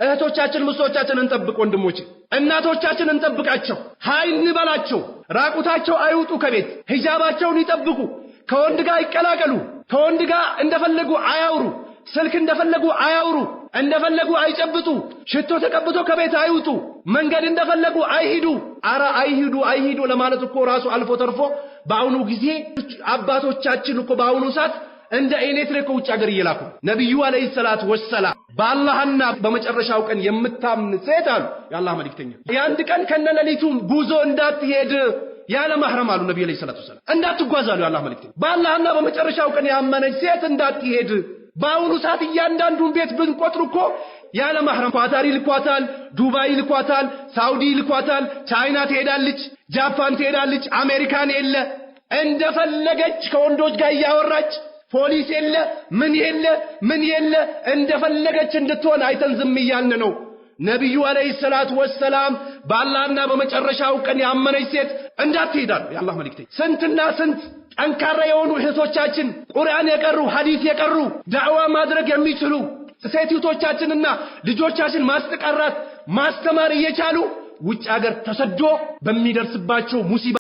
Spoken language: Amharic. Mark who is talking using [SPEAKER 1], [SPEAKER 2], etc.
[SPEAKER 1] እህቶቻችን ምስቶቻችን እንጠብቅ። ወንድሞቼ እናቶቻችን እንጠብቃቸው፣ ሃይ እንበላቸው። ራቁታቸው አይውጡ ከቤት፣ ሂጃባቸውን ይጠብቁ። ከወንድ ጋር አይቀላቀሉ። ከወንድ ጋር እንደፈለጉ አያውሩ። ስልክ እንደፈለጉ አያውሩ። እንደፈለጉ አይጨብጡ። ሽቶ ተቀብቶ ከቤት አይውጡ። መንገድ እንደፈለጉ አይሂዱ። አረ አይሂዱ አይሂዱ ለማለት እኮ ራሱ አልፎ ተርፎ በአሁኑ ጊዜ አባቶቻችን እኮ በአሁኑ ሰዓት እንደ ኤሌክትሪክ ውጭ ሀገር እየላኩ ነቢዩ عليه الصلاة والسلام በአላህና በመጨረሻው ቀን የምታምን ሴት አሉ የአላህ መልእክተኛ የአንድ ቀን ከነሌሊቱ ጉዞ እንዳትሄድ ያለ ማህረም አሉ ነቢዩ عليه الصلاة والسلام እንዳትጓዝ አሉ የአላህ መልእክተኛ። በአላህና በመጨረሻው ቀን ያመነች ሴት እንዳትሄድ። በአሁኑ ሰዓት እያንዳንዱን ቤት ብንቆጥር እኮ ያለ ማህረም ኳታር ይልኳታል፣ ዱባይ ይልኳታል፣ ሳውዲ ይልኳታል፣ ቻይና ትሄዳለች፣ ጃፓን ትሄዳለች፣ አሜሪካን የለ እንደፈለገች ከወንዶች ጋር እያወራች ፖሊስ የለ ምን የለ ምን የለ እንደፈለገች እንድትሆን አይተን ዝም እያልን ነው። ነቢዩ عليه الصلاة والسلام በአላህና በመጨረሻው ቀን ያመነች ሴት እንዳትሄዳሉ የአላህ መልእክተኛ። ስንትና ስንት ጠንካራ የሆኑ እህቶቻችን ቁርአን የቀሩ ሐዲስ የቀሩ ዳዕዋ ማድረግ የሚችሉ ሴት እህቶቻችንና ልጆቻችን ማስቀራት ማስተማር እየቻሉ ውጭ ሀገር ተሰዶ በሚደርስባቸው ሙሲባ